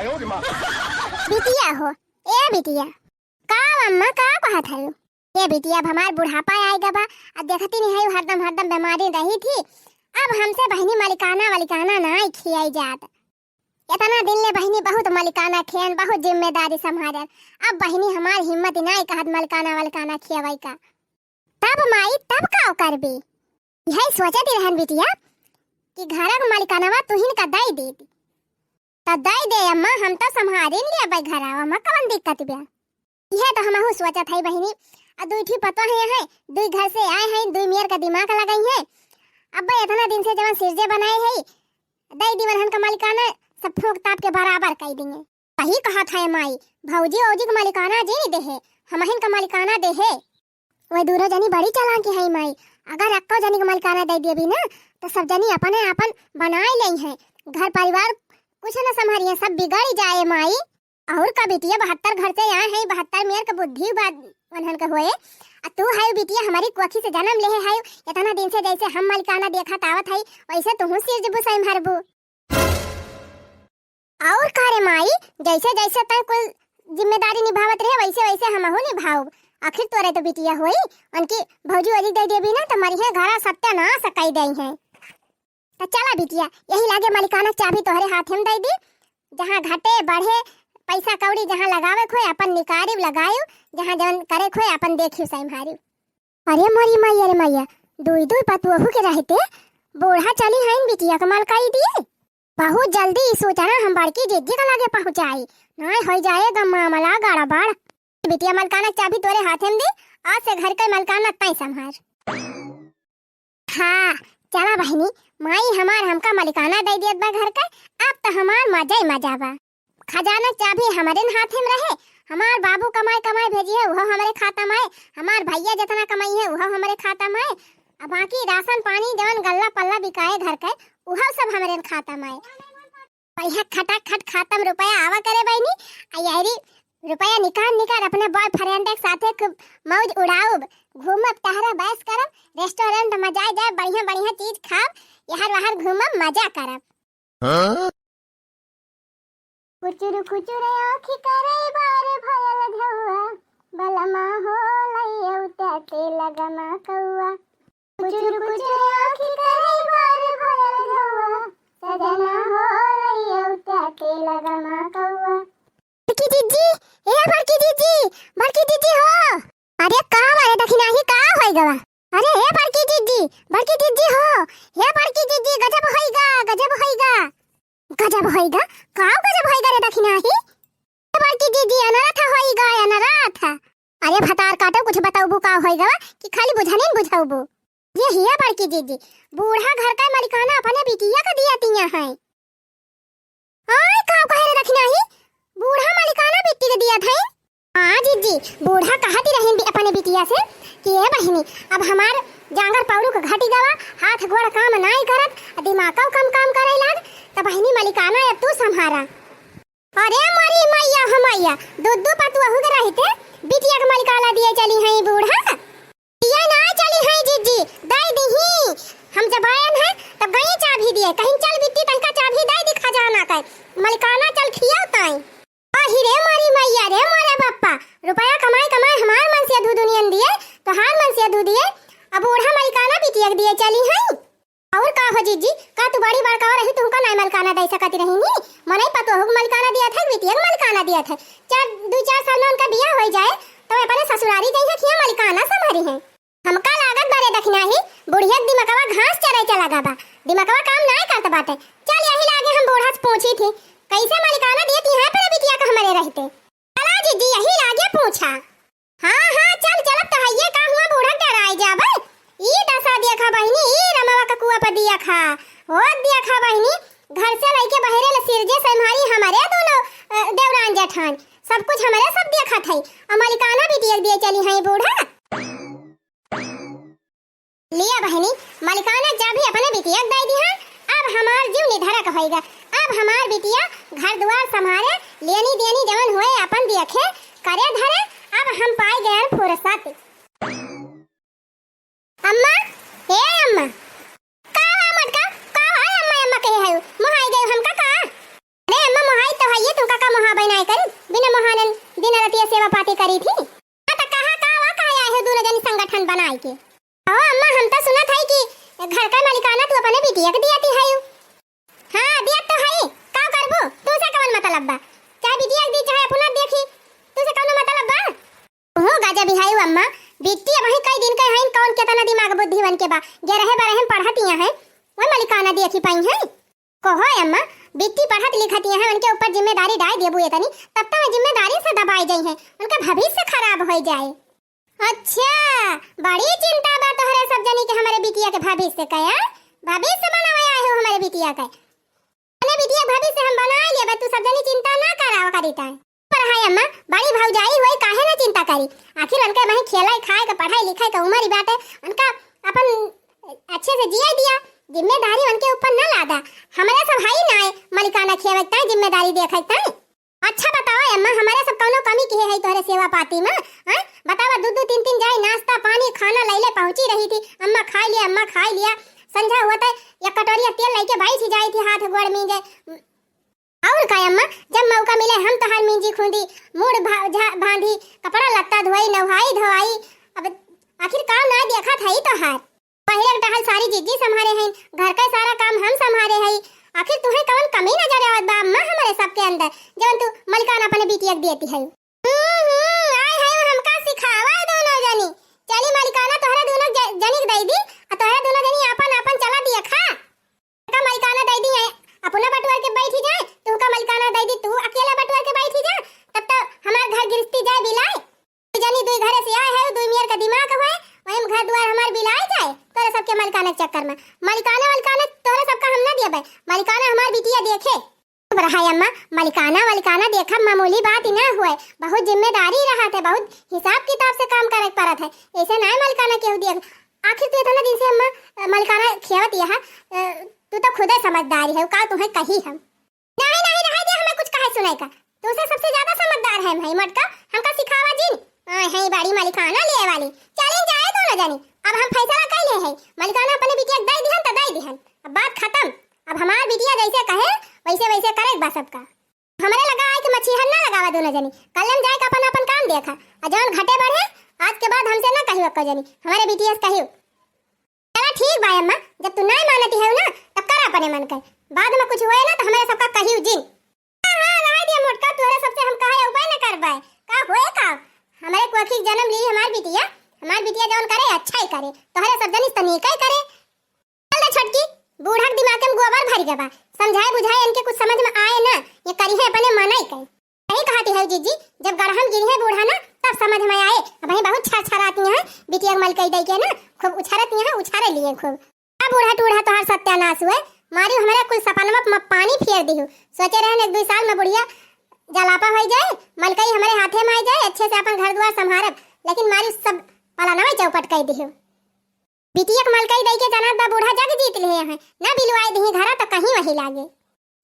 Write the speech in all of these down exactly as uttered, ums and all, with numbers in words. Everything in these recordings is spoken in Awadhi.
बिटिया हो, ए बिटिया, का अम्मा, का कहत हयो? ए बिटिया, अब हमार बुढ़ापा आइ गवा, अब देखती नहीं है, हरदम, हरदम बीमारी रही थी। अब हमसे बहिनी मलिकाना वलिकाना नाई खियाई जात। इतना दिन ले बहिनी बहुत मलिकाना खेन, बहुत जिम्मेदारी संभारन। अब बहिनी हमार हिम्मत नाई कहत मलिकाना वलिकाना खियावई का। तब माई, तब का करबे? यही सोचत रहन बिटिया कि घर क मलिकानवा तुहिन का दई दे दी। त दई दे अम्मा, हम तो संभारिन लेबै घरवा, अम्मा कवन दिक्कत बा? यह तो हमहू सोचत है बहिनी। आ दुई ठी पतोह है, है, दुई घर से आए हैं, दुई मेर का दिमाग लगाई है। अब इतना दिन से जवन सिरजे बनाए है, दई दी वनहन का मलिकाना, सब फूंक ताप के बराबर कई दिए। वही कहत है माई, भौजी औजी का मलिकाना जे नहीं देहे, हमहिन का मलिकाना देहे। वह दूनो जनी बड़ी चालाक है माई, अगर अक्को जनी का मलिकाना दे देबी ना, तो सब जनी अपने आपन बनाए लेई हैं, घर परिवार कुछ न संभारी है, सब बिगड़ जाए माई। और का बिटिया, बहत्तर घर से आए हैं, बहत्तर मेर का बुद्धि बा वनहन का होए। आ तू है बिटिया, हमारी कोखी से जन्म लेहे है, इतना दिन से जैसे हम मलिकाना देखत आवत है, वैसे तुहू सिरजबू संभारबू। और का रे माई, जैसे जैसे तय कुल जिम्मेदारी निभावत रहे, वैसे वैसे हमहू निभाउब। आखिर तोरे तो बिटिया होई, उनकी भौजी ओजी दे देबी ना, तो मरिहे घरा सत्यानाश कई दई हैं। तो चला बिटिया, यही लागे मलिकाना चाबी तोहरे हाथे में दे दी, जहाँ घटे बढ़े पैसा कौड़ी जहाँ लगावे खोए अपन निकारिब लगायु, जहाँ जवन करे खोए अपन देखियो संभारियो। अरे मोरी माई, अरे मैया, दुई दुई पतुअहू के रहते बूढ़ा चली हईन बिटिया के मलकाई दिए। बहुत जल्दी ई सूचना हम बड़की जिज्जी के लगे पहुँचाई, नाय हो जाएगा मामला गड़बड़। बिटिया मलकाना चाबी तोरे हाथे में दे, आज से घर के मलकाना तय संभार। हाँ, चला बहिनी, माई हमार हमका मलिकाना दे दियत बा घर के, अब तो हमार मजा ही मजा बा। खजाना चाबी हमरे न हाथे में रहे, हमार बाबू कमाए कमाए भेजी है, उहो हमरे खाता में आए, हमार भैया जितना कमाई है, उहो हमरे खाता में आए। अब बाकी राशन पानी जवन गल्ला पल्ला बिकाए घर के, उहो सब हमरे न खाता में आए। बढ़िया खटाखट खाता में रुपया आवा करे बहिनी, आ यहरी रुपया निकाल निकाल अपने बॉयफ्रेंड के साथे खूब मौज उड़ाउब, घूमब टहरब ऐश करब, रेस्टोरेंट में जाए जाए बढ़िया बढ़िया चीज खाब, यहर वहर घूमब मजा करब। हाँ? कुचुर कुचुर आँखी करे बार भयल झौआ, बलमा हो लइयौ त्याते लगमा कौआ। कुचुर कुचुर आँखी करे बार भयल झौआ, सजना हो लइयौ त्याते लगमा कौआ। बड़की जिज्जी, ए बड़की जिज्जी, बड़की जिज्जी हो। अरे का बा रे दखिनाही, का होई गवा? अरे हे बड़की जिज्जी, बड़की जिज्जी हो, हे बड़की जिज्जी, गजब होई गा, गजब होई गा। गजब होई गा? का गजब होई गा रे दखिनाही? हे बड़की जिज्जी, अनरथ होई गा, अनरथ। अरे भतार काटो, कुछ बतौबू का होई गवा कि खाली बुझनिन बुझौबू? ये हिया बड़की जिज्जी, बूढ़ा घर का मलिकाना अपने बिटिया का दिया तिया है। आय, का कहे रे दखिनाही? बूढ़ा मलिकाना बिट्टी के दिया था? हाँ जिज्जी, बूढ़ा कहत ही रहीन बि-, अपने बिटिया से कि ए बहिनी, अब हमार जांगर पौरुख घटी गवा, हाथ गोड़ काम नाई करत, दिमागौ कम काम करे लाग, त बहिनी मलिकाना अब तू संभारा। अरे मोरी मैया हो मैया, दू दू पतुअहू के रहते बिटिया के मलिकाना दिए चली हैं बूढ़ा। ये ना चली है जिज्जी, दई दिही। हम जब आयन है, तब गई चाभी दिए, कहीं चल बिट्टी तनका चाभी दई दी खजाना के, मलिकाना चल खियाव ताई। आही रे मोरी मैया रे मोरे बप्पा, रुपया कमाए कमाए हमार मन से अधू दुनियन दिए, तोहार मन से अधू दिए, अब बूढ़ा मलिकाना बिटिया के दिए चली है। और का हो जिज्जी, का तू बड़ी बड़का रही, तुमका नाई मलकाना दे सकती रही नी? मनई पतोहू के मलकाना दिया था, बिटिया के मलकाना दिया था। चार, दू चार साल में उनका बियाह हो जाए, तो अपने ससुरारी जाई है, खिया मलकाना संभारी है। हमका लागत बा रे दखिनाही, बुढ़िया के दिमकवा घास चरे के लगा बा, दिमकवा काम नाई करत बाटे। चल यही लागे हम बूढ़ा से पूछी थी, कैसे मलकाना दिए ती हैं पर बिटिया के हमरे रहते। चला जिज्जी, यही लागे पूछा। हाँ, हाँ, चल, चलत तो हइये का हुआ, बूढ़ा डराई जाबे। ई दशा देखा बहिनी, ई रमवा का कुआ पर दिया खा। हो दिया खा बहिनी, घर से लइके बहरे ले सिरजे संभारी हमरे दोनों, अ, देवरान जेठान। सब कुछ हमरे सब देखत हई। आ मलिकाना बिटिया के दिए चली हई बूढ़ा। लिया बहिनी, मलिकाना चाभी अपने बिटिया के दे दिहा। अब हमार जीव निधरक होइगा। अब हमार बिटिया घर दुआर संभारे, लेनी देनी जवन होए अपन देखे, करे धरे। अब हम पाई गयन फुर्सत। अम्मा, ए अम्मा, का हुआ मटका? का हुआ अम्मा, अम्मा कहे है? मोहाई गए हमका का? अरे अम्मा, मोहाई तो हइये, तुमका का मोहाबै नाय करी, बिना मोहानन दिन रतिया सेवा पाती करी थी। हाँ, त कहा का वा, कहा आए हो दूनो जनी संगठन बनाई के? अहो अम्मा, हम त सुनत हई कि घर का मलिकाना तू अपने बिटिया के दिया ती हई। हाँ, दिया तो हई, का करबू? तू से कवन मतलब बा? चाहे बिटिया के दी, चाहे अपना देखी, तू से कवन मतलब बा? हो गजब ही हई अम्मा, बिट्टी अबहीं कई दिन के हईन, कौन केतना दिमाग बुद्धि बन के बा, गे रहे बरहे में पढ़त यहाँ है, वह मलिकाना देखी पाई है। कहो अम्मा, बिट्टी पढ़त लिखत यहाँ, उनके ऊपर जिम्मेदारी डाल देबू ये तनी, तब तो वह जिम्मेदारी से दबाई जाई है, उनका भविष्य खराब हो जाए। अच्छा, बड़ी चिंता बा तोहरे सब जनी के हमरे बिटिया के भविष्य का, आ? भविष्य बनावे आए हो हमरे बिटिया का। अपने बिटिया के भविष्य हम बनाए लेबे, तू सब जनी चिंता ना करावा करी ताई। पर हाय अम्मा, बड़ी भौजाई होई, काहे ना चिंता करी? आखिर उनके वहीं खेले, खाए के, पढ़ाई लिखाई के उम्र ही बाटे, उनका अपन अच्छे से जिए दिया, जिम्मेदारी उनके ऊपर ना लादा। हमरे सब हई ना है मलिकाना खेवे ताई, जिम्मेदारी देखे ताई। अच्छा बतावा अम्मा, हमरे सब कौनो कमी किहे हई तोहरे सेवा पाती में? हैं? बतावा, दू दू तीन तीन जाई नाश्ता पानी खाना लैले पहुँची रही थी, अम्मा खाई लिया, अम्मा खाई लिया। संझा होते एक कटोरिया तेल लेके बैठ ही जाई थी, हाथ गोड़ मीजे। और का अम्मा, जब मौका मिले हम तोहार मीजी खूंदी, मूड़ भा-, झा-, बांधी, कपड़ा लत्ता धोई, नहाई धोआई। अब आखिर काम ना देखत हई तोहार। पहिले के टहल सारी जिज्जी संभारे हईन, घर का सारा काम हम संभारे हई। आखिर तुहे कवन कमी नजर आवत बा अम्मा हमरे सबके अंदर, जवन तू मलिकाना अपने बिटिया के देती हई? हम्म, हम्म, आए हई हमका सिखावा दोनों जनी। चली मलिकाना तोहरे दोनों ज-, जनी के दई दी, आ तोहरे दोनों जनी आपन आपन चला दिया खा। का मलिकाना दई दी है, अपना बटुअर के बैठी जाए, तू का मलिकाना दई दी, तू अकेला बटुअर के बैठी जा, तब तो हमार घर गिरस्ती जाए बिलाए। दुई जनी दुई घरे से आए है, दुई मेर का दिमाग होए, वही में घर दुआर हमार बिलाए जाए, तोरे सबके मलिकाना के चक्कर में। मलिकाना वलिकाना तोरे सबका हम ना दियबे, मलिकाना हमार बिटिया देखे। चुप रहा अम्मा, मलिकाना वलिकाना देखब मामूली बात ही ना होए, बहुत जिम्मेदारी रहत है, बहुत हिसाब किताब से काम करे के पड़त है, ऐसे ना मलिकाना केहू देख। आखिर तू इतना दिन से अम्मा, अ, मलिकाना खियावत यह, अ, तू तो खुदे समझदारी है, का तुम्हें कही हम। नहीं, नहीं, रहे दे, हमें कुछ कहे सुनाई का। तू से सबसे ज्यादा समझदार है भाई मोटका, हमका सिखावा जिन। आए हैं बड़ी मलिकाना लिए वाली। चलिन जाए दोनों जनी। अब हम फैसला कर ले हैं, मलिकाना अपने बिटिया के दे दिहन त दे दिहन, अब बात खत्म। अब हमार बिटिया जैसे कहे वैसे वैसे करे बा सबका। हमरे लगा आए के मछीहर ना लगावा दोनों जनी। कल्लम जाए के अपन अपन काम देखा। आ जौन घटे बढ़े, आज के बाद हमसे ना कहियो एको जनी। हमरे बिटिया से कहियो। चला ठीक बा अम्मा, जब तू नाय मानती है ना, तब कर अपने मन के। बाद में कुछ होए ना तो हमरे सबका कहियो जिन। हाँ, हाँ, रहे दिया मोटका, तोहरे सबसे हम कहे उपाय न करबे। का होए का? हमरे कोखी के जन्म ली हमार बिटिया, हमार बिटिया जौन करे अच्छा ही करे, तोहरे सब जनी तो नीक ही करे। चल रे छोटकी, बूढ़ा के दिमाग में गोबर भर गवा, समझाए बुझाए इनके कुछ समझ में आए ना, ये करी है अपने मन ही के। सही कहती है जीजी, जब गड़हम गिरी है बूढ़ा ना, तब समझ में आए। अब वही बहुत छर छराती हैं, बिटिया के मलकई दई के ना, खूब उछारती हैं, उछारे लिए खूब। का बूढ़ा टूढ़ा तोहार सत्यानाश हुए, मारी हमरे कुल सपनवा में पानी फेर दिहु। सोचे रहन एक दुई साल में बुढ़िया जलापा हो जाए, मलकई हमरे हाथे में आ जाए, अच्छे से अपन घर दुआर संभारब, लेकिन मारी सब पलानवा चौपट कर दिहु। बिटिया के मलकई दई के जानत बा बूढ़ा जग जीत लिए हैं, ना बिलवाए दिही घरा तो कहीं वही लागे।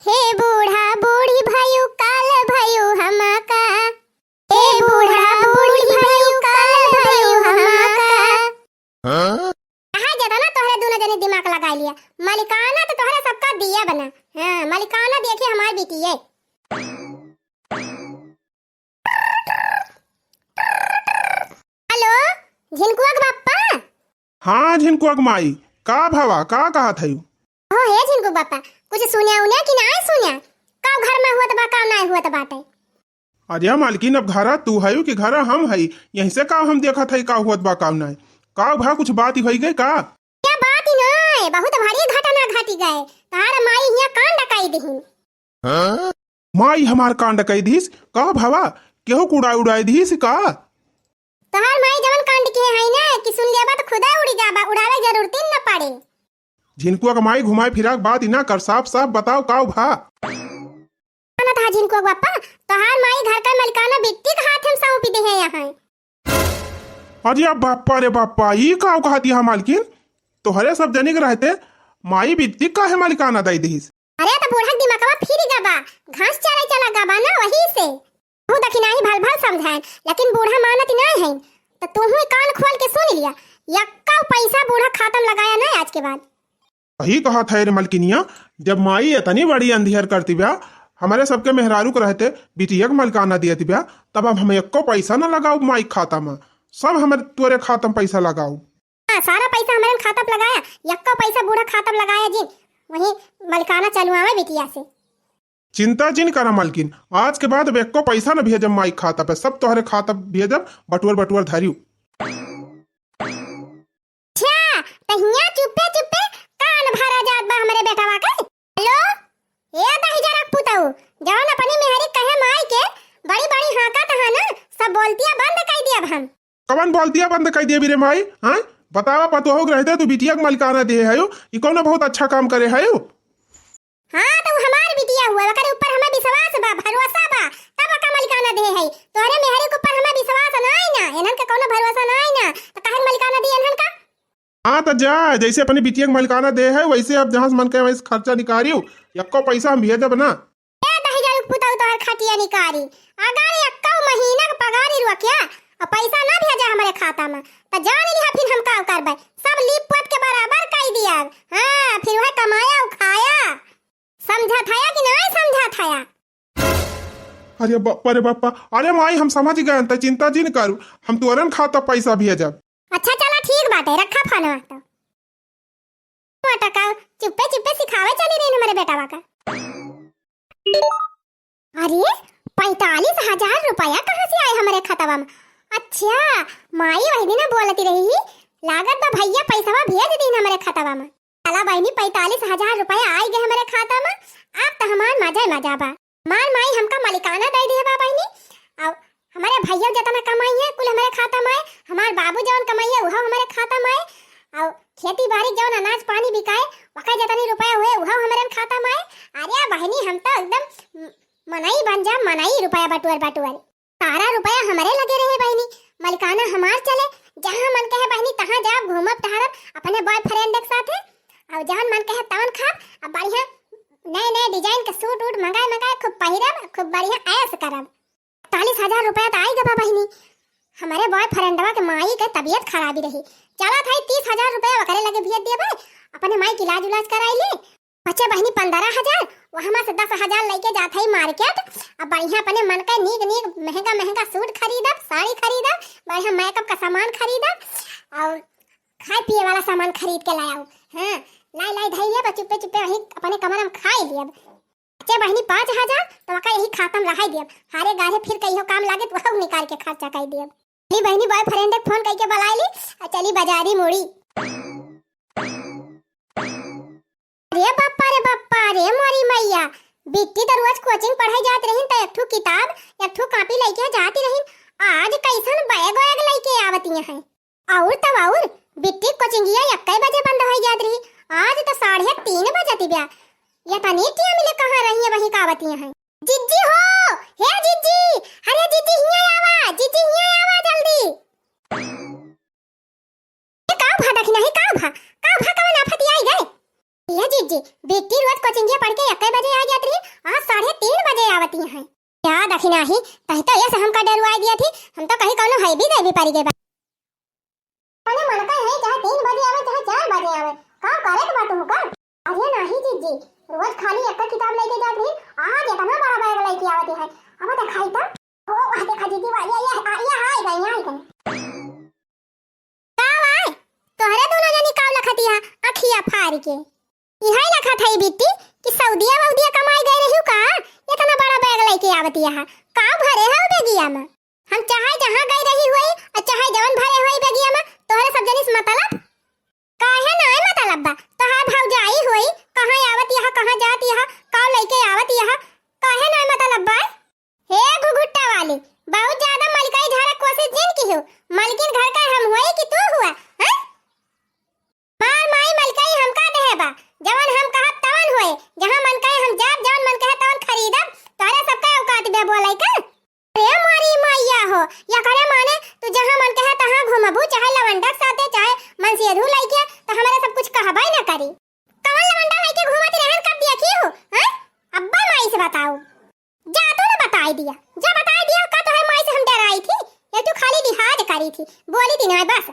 हे बूढ़ा बूढ़ी भयू काल भयू हमाका, हे बूढ़ा बूढ़ी भयू काल भयू हमाका। हाँ? कहा ज्यादा ना तोहरे दोनों जने दिमाग लगा लिया, मलिकाना तो तोहरे सबका दिया बना। हाँ, मलिकाना देखिए हमार बिटिया। हेलो, झिनकुआ के बापा? हाँ, झिनकुआ के माई, का भवा, का कहत हयू? हो हे झिनकू बापा, कुछ सुन्या उन्या कि नाय सुन्या? का घर में हुआ त बा, का नाय हुआ त बाटे? अरे मालकिन, अब घरा तू हयू कि घरा हम हई, यहीं से का हम देखत हई का हुआ त बा, का नाय? का भा, कुछ बात ही होई गई का? क्या बात ही नाय, बहुत भारी घटना घटी गए, तार माई हिया कांड कई दिहिन। माई हमार कांड कई दिस का भवा? केहू के उड़ाई उड़ाई दिस का? तोहार माई जवन कांड किहे हई ना कि सुन लेबा त खुदा उड़ी जाबा, उड़ावे जरूरत ही न पड़े। झिनकुआ के माई, घुमाए फिराक बात ही ना कर, साफ साफ बताओ काव भा? जानत हा झिनकुआ बापा, तोहार माई घर का मलिकाना बिट्टी के हाथ में सौंप दे है यहाँ। अरे बापा रे बापा, ई काव कहत हा मालकिन? तोहरे सब जने के रहते माई बिट्टी काहे मलिकाना दई दिस? अरे, त बूढ़ा के दिमागवा फिर गबा, घास चराई चला गबा ना, वही से। तू देखी नाही भल भल समझाएन, लेकिन बूढ़ा मानत नाही है। त तूहू कान खोल के सुन लिया, यक्का पैसा बूढ़ा खातम लगाया ना आज के बाद। सही कहत है रे मलकिनिया, जब माई इतनी बड़ी अंधियर करती बा, हमरे सबके मेहरारू के रहते बिटिया के मलिकाना दियत बिया, तब अब हम एक्को पैसा न लगाउब माई के खाता में, सब हमरे तोरे खाता में पैसा लगाउब। हाँ, सारा पैसा हमरे खाता पे लगाया, एक्को पैसा बूढ़ा खाता पे लगाया जिन, वहीं मलिकाना चलवावे बिटिया से। चिंता जिन करा मलकिन, आज के बाद अब एक्को पैसा न भेजब माई के खाता पे, सब तोहरे खाता पे भेजब, बटुअर बटुअर धरियो। अच्छा, त हियाँ चुप्पे चुप्पे कान भरा जात बा हमरे बेटवा के। हेलो, ए दहिजरा के पुतऊ, जवन अपनी मेहरी कहे माई के बड़ी बड़ी हाँकत ह ना, सब बोलतिया बंद कइ दियब हम। कवन बोलतिया बंद कइ दियबी रे माई? हाँ, बतावा, पतोहू के रहते तू बिटिया के मलिकाना दिहे हयू, ई कौनो बहुत अच्छा काम करे हयू? हाँ, त उ हमार बिटिया हुआ, ओकरे ऊपर हमें विश्वास बा, भरोसा बा, तब ओका मलिकाना दे है। तोहरे मेहरी के ऊपर हमें विश्वास नाई ना, इन्हन के कौनो भरोसा नाई ना, त काहे मलिकाना दी इन्हन का? हाँ, त जा, जैसे अपनी बिटिया के मलिकाना दे है, वैसे अब जहाँ से मन कहे वहीं से खर्चा निकारियो, यक्को पैसा हम भेजब ना। ए दहिजरू के पुतऊ तोहर खटिया निकारी, अगर यक्को महीना के पगारी रुकिया, आ पैसा ना भेजा हमरे खाता में, त जान लिहा फिर हम का करबे, सब लीप पोत के बराबर कइ दियब। हाँ, फिर वह कमाया उ खाया। समझत हया कि नाई समझत हया? अरे बापा रे बापा, अरे माई, हम समझ गए, त चिंता जिन करू, हम तोरन खाता पैसा भेजब। अच्छा चला ठीक बाटे, रखा फोनवा तो। मोटका चुप्पे चुप्पे सिखावे चली रही हमरे बेटावा का। अरे, पैंतालीस हजार रुपया कहाँ से आए हमरे खतवा में? अच्छा, माई वही दिन बोलती रही, लागत बा भैया पैसवा भेज दीन हमरे खतवा में। चला बहिनी, पैंतालीस हजार रुपया आई गए हमरे खाता में, अब त हमार मजा ही मजा बा। हमार माई हमका मलिकाना दे दिए बा बहिनी, और हमारे भैया जितना कमाई है कुल हमारे खाता में आए, हमार बाबू जौन कमाई है उहो हमारे खाता में आए, और खेती बाड़ी जौन अनाज पानी बिकाए वका जितनी रुपया हुए उहो हमारे खाता में आए। अरे बहिनी, हम तो एकदम मनई बन जा, मनई, रुपया बटुअर बटुअर। सारा रुपया हमरे लगे रहे बहिनी, मलिकाना हमार चले, जहाँ मन कहे बहिनी तहाँ जाब, घूमब टहरब अपने बॉयफ्रेंड के साथे, और जहाँ मन कहे तवन खाब, अब बढ़िया नए नए डिजाइन के सूट वूट मंगाए मंगाए खूब पहिरब, खूब बढ़िया ऐश करब। चालीस हजार रुपया त आई गबा बहिनी, हमरे बॉयफ्रेंडवा के माई के तबीयत खराबी रही, चला था तीस हजार रुपया ओकरे लगे भेज दिए भाई, अपने माई के इलाज उलाज कराई ले। बचे बहिनी पन्द्रह हजार, वहमा से दस हजार लेके जात हई मार्केट। अब बढ़िया अपने मन के नीक नीक महंगा महंगा सूट खरीदब, साड़ी खरीदब, बढ़िया मेकअप का सामान खरीदब और खाए पिए वाला सामान खरीद के लायब। हाँ, लाई लाई धई लेब, चुप्पे चुप्पे वहीं अपने कमरा में खाई लेब। बचे बहिनी पाँच हजार, तो ओका यही खाता में रहाई देब, हारे गारे फिर कहियो काम लागे तो वह निकाल के खर्चा कर देब। चली बहिनी बॉयफ्रेंड के फोन करके बुला ली, आ चली बाजारी मुड़ी। अरे बप्पा रे बप्पा रे मोरी मैया, बिट्टी त रोज कोचिंग पढ़े जात रहिन त एक ठू किताब, एक ठू कॉपी लइके जात रहिन, आज कैसन बैग वैग लइके आवतिया हैं। और तब और बिट्टी कोचिंगिया एक्के बजे बंद हो जात रही, आज त साढ़े तीन बजत बिया। ये तनी टिया मिले कहाँ रही है, वहीं का आवतिया हैं। जिज्जी हो, हे जिज्जी, अरे जिज्जी हियाँ आवा, जिज्जी हियाँ आवा जल्दी। ए, का भा दखिना ही, का भा, का भा, कवन आफत आई गए? ये जिज्जी, बिट्टी रोज कोचिंगिया पढ़ के एक्के बजे आ जात रही, आज साढ़े तीन बजे आवती हैं। का दखिना ही, तही तो ये से हमका डरुआ दिया थी, हम तो कहीं कौनो है भी देवी परी गए बा। अपने मन का है, चाहे तीन बजे आवे, चाहे चार बजे आवे, का करे के बा तुमका? अरे नाही जिज्जी, रोज खाली एक किताब लेके जात रही, आज इतना बड़ा बैग लेके आवती है। अब दिखाई तो, ओ, वह देखा जिज्जी, वह, ये, ये, आ, ये, आ, आ गई, आ गई। का भाई, तोहरे दोनों जनी का लखतिया, अखिया फाड़ के? इहे लखत है बिट्टी कि सऊदिया वऊदिया कमाई गए रही का, इतना बड़ा बैग लेके आवती है, का भरे है बेगिया में? हम चाहे जहाँ गई रही हुई और चाहे जवन भरे हुई बेगिया में, तोहरे सब जनी से मतलब? काहे ना मतलब बा? तोहार भौजाई हुई, कहाँ आवत यहाँ, कहाँ जात यहाँ, का लइके आवत यहाँ, काहे ना मतलब बा? हे घुघुट्टा वाली, बहुत ज्यादा मलकाई झारे कोशिश जिन किहो। मलकिन घर का हम हुई कि तू हुआ, हैं? मार माई मलकाई हमका देहे बा, जवन हम कहब तवन होए, जहाँ मन कहे हम जाब, जवन मन कहे तवन खरीदब, तोहरे सबका औकात बे बोले का? अरे मोरी मैया हो, या करे माने तू जहाँ मन कहे तहाँ घूमबू, चाहे लवंडक साथे, चाहे मनसेधू लइके, तो हमारे सब कुछ कहबे न करी। कवन लवंडा लइके घूमत रहन, कब देखी हो, हैं? अब्बा माई से बताओ। जा तू ना बताई दिया, जा बताई दिया, का तोहरे माई से हम डराई थी? या तू खाली लिहाज करी थी, बोली थी ना बस।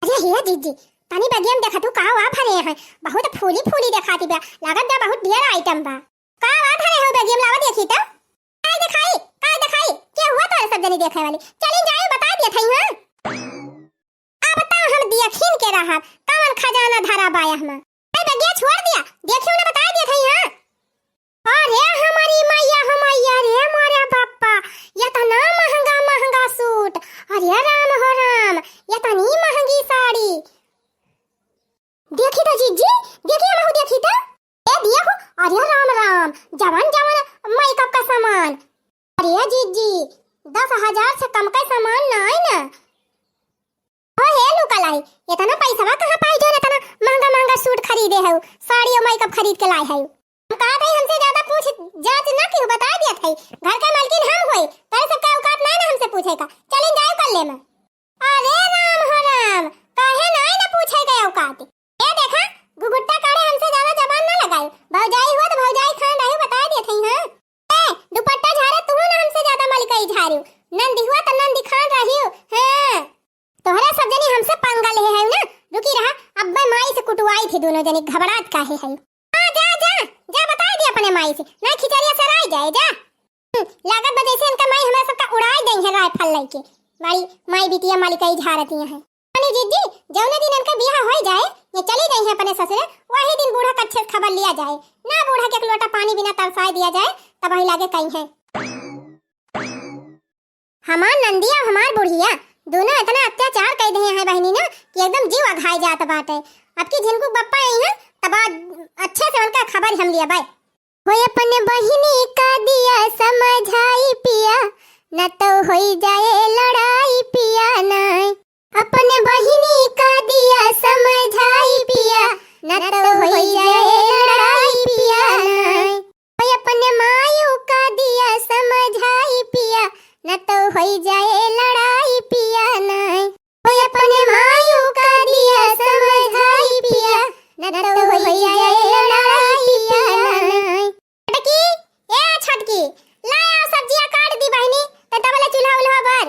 अरे हे जिज्जी, तनी बगिया में देखा तू का हुआ भरे हैं, बहुत फूली फूली देखाती बा, लागत बा बहुत ढेर आइटम बा। का बात है हो बेगियम, लावा देखी तो। काय देखाई, काय देखाई? के हुआ तोरे सब जनी देखे वाली? चली जाए, बता दिया था, हाँ? अब तो हम देखिन के रहब, कवन खजाना धरा बाया हमा। ए बेगिया छोड़ दिया, देखियो ना, बता दिया था, हाँ? अरे हमारी मैया, हो मैया रे, मोरे बापा, इतना महंगा महंगा सूट, अरे राम हो राम, इतनी महंगी साड़ी। देखी तो जीजी, देखी हमहू देखी तो। ए देखो, अरे राम राम, जवन जवन मेकअप का सामान। अरे जीजी, दस हजार से कम का सामान नाई ना। हो हे लुका लाई, इतना पैसवा कहाँ पाई जो इतना महंगा महंगा सूट खरीदे है, साड़ी और मेकअप खरीद के लाए है? हम कहा था हमसे ज्यादा पूछ जांच ना की, बता दिया था, घर का मालकिन हम होई, तोरे सबका औकात ना ना हमसे पूछे का। चलिन जाओ कर ले मैं। अरे राम हो राम, काहे नाई ना पूछे गए औकात? ए देखा, घुघुट्टा काढ़े हमसे ज्यादा जबान ना लगाई। भौजाई हुआ तो भौजाई खान रही, बता दिए थे, हाँ? ए, दुपट्टा झारे तू ना हमसे ज्यादा मलिकाई झारियो। नंदी हुआ तो नंदी खान रहियो, हाँ। तोहरा सब जनी हमसे पंगा ले है ना, रुकी रहा, अब मैं माई से कुटवाई थी दोनों जनी, घबरात काहे है? हाँ, जा, जा, जा बता दे अपने माई से, ना खिचड़िया सराय जाए, जा। हम्म, लागत बा जैसे इनका माई हमरा सबका उड़ाई गई है राइफल लेके। बड़ी माई बिटिया मालिकाई झारती हैं। अरे जीजी, जौने दिन इनका बियाह हो जाए, ये चली गई है अपने ससुरे, वही दिन बूढ़ा कच्छे से खबर लिया जाए। ना बूढ़ा के एक लोटा पानी बिना तरसाए दिया जाए, तब वही लागे कहीं है। हमार नंदिया और हमार बुढ़िया दोनों इतना अत्याचार कर दिए हैं बहनी ना कि एकदम जीव अघाए जात बाटे। अब की झिनकू बप्पा आई हैं, तब आज अच्छे से उनका खबर हम लिया बाय। होय अपने बहिनी का दिया समझाई पिया, न तो होई जाए लड़ाई पिया नाय। अपने बहिनी का दिया समझाई पिया, न तो होई जाए लड़ाई पिया नाय। होय अपने मायू का दिया समझाई पिया, न तो होई जाए लड़ाई पिया नाय। होय अपने मायू का दिया समझाई पिया, न तो होई जाए लड़ाई पिया नाय। छोटकी, ए छोटकी, ला आओ सब्जिया काट दी बहिनी, त तबले चूल्हा उल्हा बर।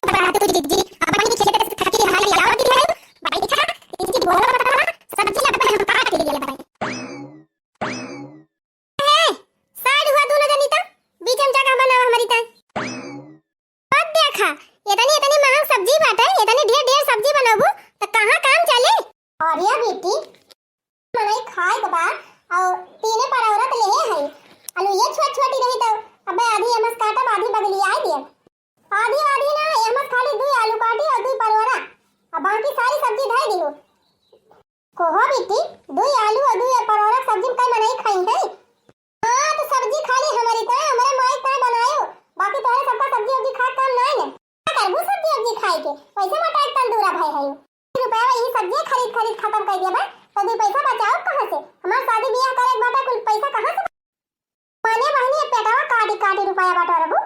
बड़ा तू जीजी, अब बहिनी खेत से थकी हाली आओ दी है, बैठा, इनकी बोलो बता, सब्जी लगता है हम काट के लिए भाई। ए, side हुआ दोनों जनी त, बीच में जगह बनावा हमारी त। अब देखा, इतनी, इतनी महंग सब्जी बाटे, इतनी ढेर, ढेर सब्जी बनबू, त कहाँ काम चली? अरे बेटी, मनई खाए के बा, और तीने पर औरत लेहे है। आलू ये छोट, छोटी रही त, अबे आधी एमस काटब, आधी बगलियाए दियब। आधी, आधी ना, एमस खाली दुई आलू काटी और दुई परवरा, और बाकी सारी सब्जी धई दिहू। कोहो बेटी, दुई आलू और दुई परवरा सब्जी में कई मनई खाई है? हाँ, तो सब्जी खाली हमारी ताय, हमारे माई ताय बनायो, बाकी तोहरे सबका सब्जी उब्जी खाए काम नाई न। का करबू सब्जी उब्जी खाए के? वैसे मोटाई तंदूरा भय है। रुपया यही सब्जी खरीद खरीद खत्म कर दिया बा, तो दुई पैसा बचाओ कहाँ से? हमार शादी बियाह करे के बाटे, कुल पैसा कहाँ से? माने बहनी, ये पेटवा काटी काटी रुपया बटोरबू?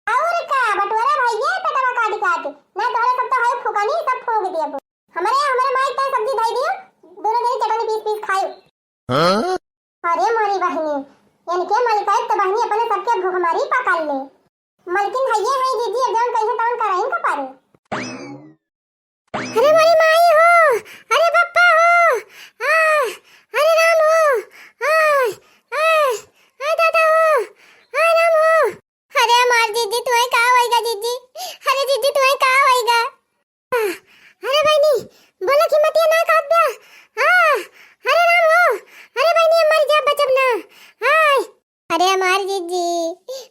और का बटोरा भैया पेटवा काटी काटी? ना तोहरे सब तो है फुकनी, सब फूंक दिया बू। हमारे, हमारे माई ताय सब्जी धई दियो, दोनों जनी चटनी पीस पीस खायो। हाँ? अरे मोरी बहिनी, इनके मलकाई त बहिनी अपने सबके भुखमरी पकड़ ले। मलकिन हइये है जीजी, अब जौन कहिए तौन करइन का पारे। अरे मोरी माई हो, अरे बप्पा हो, आ, अरे राम हो, आ, आ, आ दादा हो, आ राम हो। अरे हमार जीजी, तुहे का होइगा जीजी? अरे जीजी, तुहे का होइगा? आ, अरे बहिनी, बोला कि मतिया ना काट द्या। आ, अरे राम हो, अरे बहिनी, हम मर जा बचब ना। आय। अरे हमार जीजी,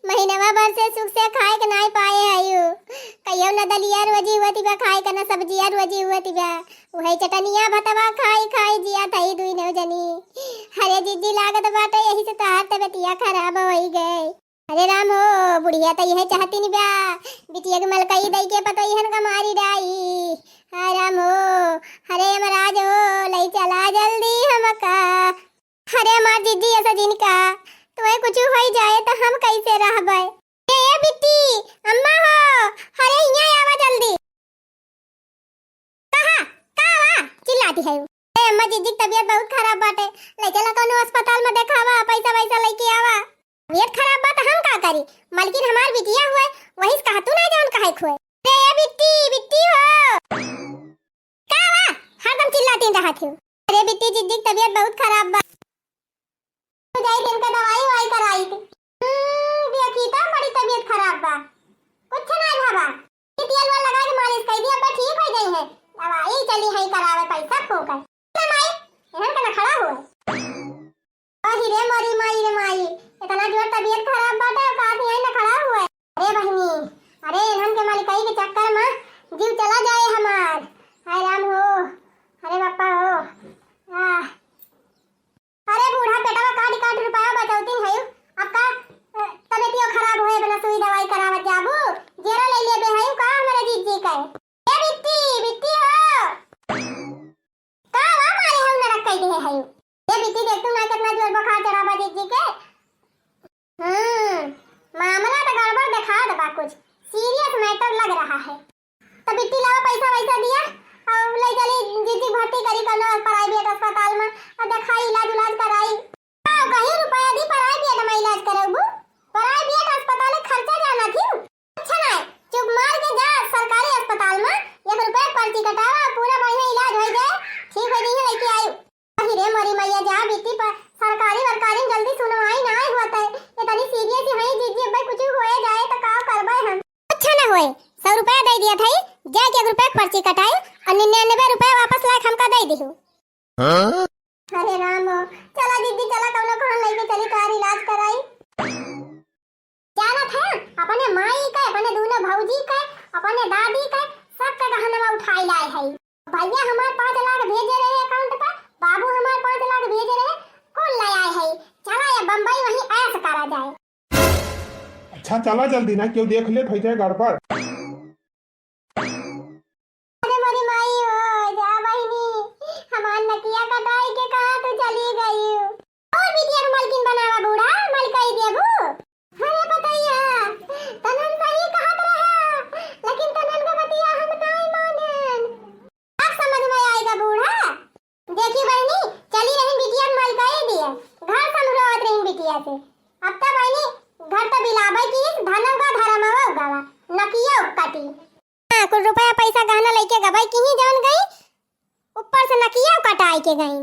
महीनवा भर से सुख से खाए के नाई पाए हयू। कहियो न दलिया रोजी हुआ तिबा खाए के, न सब्जिया रोजी हुआ तिबा। उहे चटनिया भतवा खाई खाई जिया थई दुई नौ जनी। अरे जीजी, लागत बाटे यही से तोहार तबियतिया खराब होई गई। अरे राम हो, बुढ़िया त यह चाहती नि बा, बिटिया के मलकई दई के पतोहियन का मारी डाई। हाय राम हो, अरे यमराज हो, लई चला जल्दी हमका। अरे हमार जीजी ऐसा जिनका, तुम्हें कुछ होई जाए तो हम कैसे रहबे? ए, ए बिट्टी, अम्मा हो, अरे हियां आवा जल्दी। कहा, का बा? चिल्लाती है। ए अम्मा, जीजी की तबीयत बहुत खराब बाटे, ले चला कौनो अस्पताल में देखावा, पैसा वैसा लेके आवा। तबीयत खराब बा त हम का करी? मलकिन हमार बिटिया हुए, वही से कहतू ना जौन कहे खुए। रे बिट्टी, बिट्टी हो। का बा? हरदम चिल्लाती रहत हो। अरे बिट्टी, जीजी की तबीयत बहुत खराब बा। तो जाई इनका दवाई वाई कराई थी। हम्म, देखी तो बड़ी तबीयत खराब बा, कुछ ना भावा। तेल वाल लगा के मालिश कर दिया, अब ठीक हो गई है। दवाई चली है करावे, पैसा फूक है। ना माई, इन्हन का नखड़ा हुआ। अहि रे मोरी माई रे माई, इतना जोर तबीयत खराब बाटे, का ध्यान नखड़ा हुआ। अरे बहिनी, अरे इन्हन के मलकई के चक्कर में जीव चला जाए हमार। हाय राम हो, अरे बापा हो। आह। अरे बूढ़ा बेटवा, काट काट रुपया बचौती है, अब का, अ, तबीयतियो खराब होए बिना सुई दवाई करावत जाबू? जेरो ले लेबे है का हमारे जीजी के? ए बिट्टी, बिट्टी हो। का वा मारे हऊ नरक कई देहे हऊ। ए बिट्टी, देख तू ना कितना जोर बुखार चढ़ा बा जीजी के। हम्म, मामला तो गड़बड़ दिखात बा, कुछ serious matter लग रहा है। तो बिट्टी लावा पैसा वैसा दिया और ले चली जीजी भर्ती करी कौनो private अस्पताल में और दिखाई इलाज उलाज कराई। का कहीं रुपया दी private में इलाज करबू? Private अस्पताल में खर्चा जाना थी। अच्छा ना, चुप मार के जा सरकारी अस्पताल में, एक रुपया पर्ची कटावा, पूरा बढ़िया इलाज हो जाए, ठीक हो जाइए, लेके आई। अहि रे मोरी मैया, जा बेटी पर सरकारी वरकारी में जल्दी सुनवाई ना होत है। ये तनी serious है जीजी, अब कुछ होए जाए तो का करबे हम? कुछ ना होए, सौ रुपया दे दिया था, जाके एक रुपया पर्ची कटाई और निन्यानवे रुपया वापस लाके हमका दे दिहू। हाँ? अरे राम हो, चला दीदी, चला कौनो कहन लेके चली, तोहार इलाज कराई। जानत है, अपने माई के, अपने दोनों भौजी के, अपने दादी के, सबके गहनवा उठाई लाए है। भैया हमार पाँच लाख भेजे रहे account पे, बाबू हमार पाँच लाख भेजे रहे, कुल ले आए है। चला ये बम्बई वहीं ऐश करा जाए। अच्छा चला जल्दी, ना क्यों देख ले, भई जाए गड़बड़। अरे मोरी माई हो, जा बहिनी, हमार नकिया कटाई के कहाँ तू चली गई? और बिटिया के मलकिन बनावा बूढ़ा, मलकाई देबू। अरे पतैया, तनन सही कहत रहा, लेकिन तनन के बतिया हम नाई मानेन। अब समझ में आएगा बूढ़ा। देखी बहिनी, चली रही बिटिया के मलकाई दिए, घर संभरोत रही बिटिया से। अब तो बहिनी, घर तो बिलाबे की, धनवा का धरमवा गवा, नकिया कटी। हाँ, कुल रुपया पैसा गहना लेके गबई की ही जौन गई, ऊपर से नकिया कटाई के गई।